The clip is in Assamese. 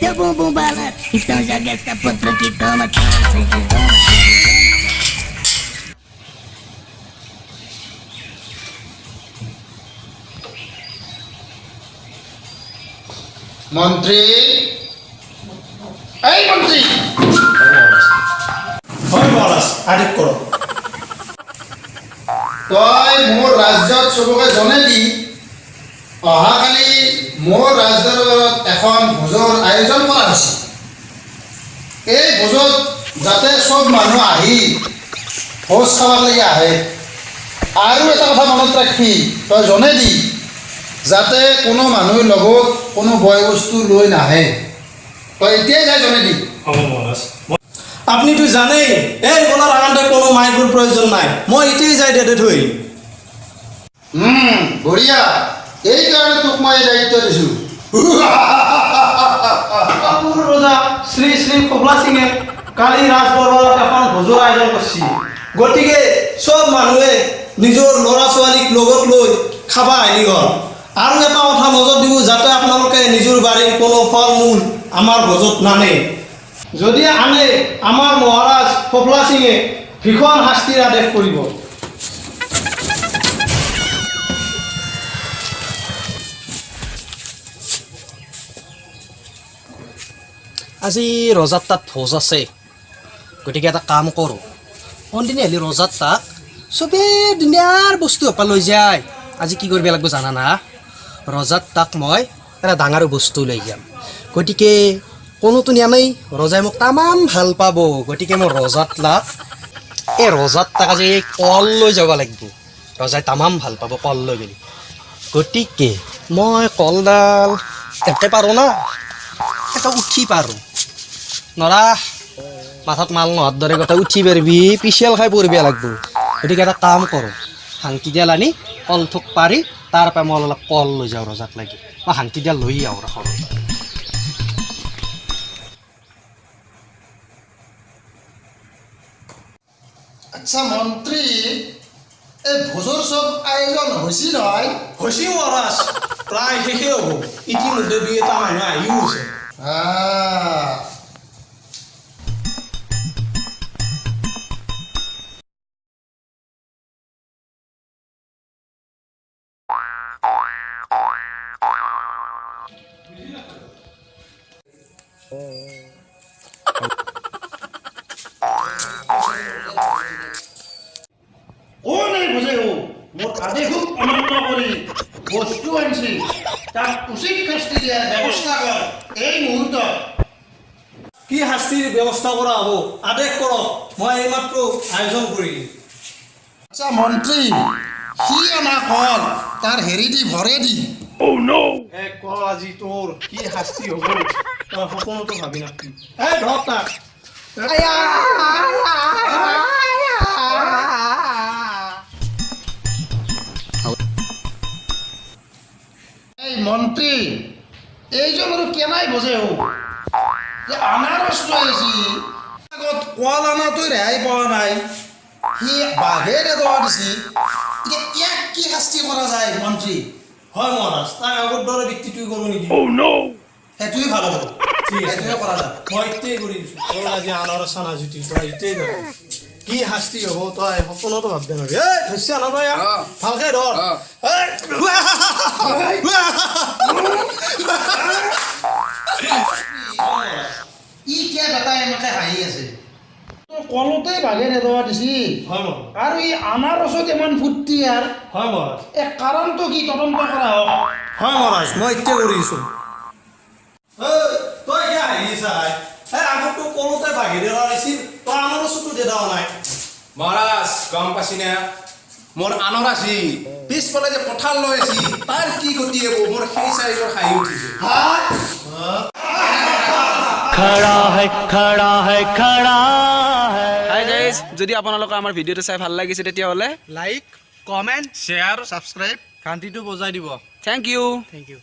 Teu bumbum balança. Então joga essa potranca e toma, toma, toma, toma. মন্ত্ৰী, এই মন্ত্ৰী! হয় মহাৰাজ, আদেশ কৰক। তই মোৰ ৰাজ্যত চবকে জনাবি, অহাকালি মোৰ ৰাজদৰবাৰত এখন ভোজৰ আয়োজন কৰা হৈছে। এই ভোজত যাতে চব মানুহ আহি ভোজ খাব লাগি আহে। আৰু এটা কথা মনত ৰাখবি, তই জনাবি যাতে কোনো মানুহ লগত কোনো বয় বস্তু লৈ নাহে। তই এতিয়াই যাই জনাই দি। হ'ব মহাৰাজ। আপুনিতো জানেই, এই বলাৰ আগানতে কোনো মাইকৰ প্ৰয়োজন নাই। মই এতিয়াই যাই দে থৈ। বঢ়িয়া। এইকাৰণে তোক মই এই দায়িত্ব দিছোঁ। কামৰূপ ৰজা শ্ৰী শ্ৰী কমলা সিঙে কালি ৰাজদৰবাৰত এখন ভোজৰ আয়োজন কৰিছে। গতিকে চব মানুহে নিজৰ ল'ৰা ছোৱালীক লগত লৈ খাবা আহিলি হ'ল। আৰু এটা কথা নজৰ দিব, যাতে আপোনালোকে নিজৰ বাৰীৰ কোনো ফল মূল আমাৰ ভোজত নানে। যদি আনে, আমাৰ মহাৰাজ কমলা সিঙে ভীষণ শাস্তিৰ আদেশ কৰিব। আজি ৰজাৰ তাত ভোজ আছে, গতিকে এটা কাম কৰোঁ। কোনদিনা আহিলি ৰজাৰ তাক চবেই দুনিয়াৰ বস্তু সোপা লৈ যায়। আজি কি কৰিব লাগিব জানা না? ৰজাৰ তাক মই এটা ডাঙৰ বস্তু লৈ যাম। গতিকে কোনোতো নিয়া নাই, ৰজাই মোক তামাম ভাল পাব। গতিকে মই ৰজাত লাক এই ৰজাত তাক আজি এই কল লৈ যাব লাগিব। ৰজাই তামাম ভাল পাব কল লৈ গ'লে। গতিকে মই কলডাল একে পাৰোঁ না, এটা উঠি পাৰোঁ নৰা, মাথাত মাল নোহোৱাৰ দৰে কথা উঠি পাৰিবি, পিছল খাই পৰিব লাগব। গতিকে এটা কাম কৰোঁ, হাংকিডাল আনি কলথোক পাৰি তাৰ পৰা মই অলপ কল লৈ যাওঁ ৰজাক লাগি। মই হাংকিডাল লৈ আহোঁ ৰখৰ। আচ্ছা মন্ত্ৰী, এই ভোজৰ চব আয়োজন হৈছে নহয়? হৈছে মহাৰাজ, প্ৰায় শেষেই হ'ব। ইতিমধ্যে দুই এটা মানুহ আহিও হৈছে। আহ। কোন এই ভোজে হো মোৰ আদেশক অমান্য কৰি বস্তু আনিছিল? তাক উচিত শাস্তি দিয়াৰ ব্যৱস্থা কৰ এই মুহূৰ্তত। কি শাস্তিৰ ব্যৱস্থা কৰা হ'ব, আদেশ কৰক। মই এইমাত্ৰ আয়োজন কৰি দিম। আচ্ছা মন্ত্ৰী, সি অনা কল তাৰ হেৰি দি ভৰে দি। এ ক, আজি তোৰ কি শাস্তি হ'ব তই সপোনতো ভাবি নাপাবি। এই ধৰ তাক। এই মন্ত্ৰী, এইজন আৰু কেনাই বুজে হো যে আনাৰস লৈ আহিছি। আগত কল অনাটোৱে ৰেহাই পোৱা নাই, সি বাঘেৰে দোৱা দিছি। এতিয়া ইয়াক কি শাস্তি কৰা যায় মন্ত্ৰী? হয় মহাৰাজ, তাক আগৰ দৰে বৃত্তিটোৱে কৰোঁ নেকি? সেইটোৱে ভাল হ'ব। ঠিক আছে। সেইটোৱে কৰা যায়। মই এতিয়াই কৰি দিছোঁ। তোৰ আজি আনাৰস চানা জুতি, তই এতিয়াই যাবি। কি শাস্তি হ'ব তই সপোনতো ভাববে নোৱাৰি। এই ধৰছি আনা তই ইয়াক। ভালকে ধৰ। এই, ই কিয় বেটা এনেকে হাঁহি আছে? কলতে বাঘেৰে দোৱা দিছি হয় মহাৰাজ। আৰু ই আনাৰসত ইমান ফূৰ্তি আৰু হয় মহাৰাজ। এই কাৰণটো কি, তদন্ত কৰা হওক। হয় মহাৰাজ, মই এতিয়া কৰি দিছোঁ। তই এতিয়া হাঁহি চাই। এই আগতো কলতে বাঘেৰে দিছিল, তই আনাৰসতো দেদাও নাই। মহাৰাজ, গম পাইছি না, মোৰ আনৰ আছি পিছফালে যে পথাৰ লৈ আছি, তাৰ কি গতি হ'ব, মোৰ সেই চাইজৰ হাঁহি উঠিছে। खड़ा है, खड़ा है, खड़ा है। হাই গাইজ, যদি আপোনালোকৰ আমাৰ ভিডিঅ'টো চাই ভাল লাগিছে, তেতিয়াহ'লে লাইক, কমেণ্ট, শ্বেয়াৰ, ছাবস্ক্ৰাইব, ঘণ্টিটো বজাই দিব। Thank U. Thank U.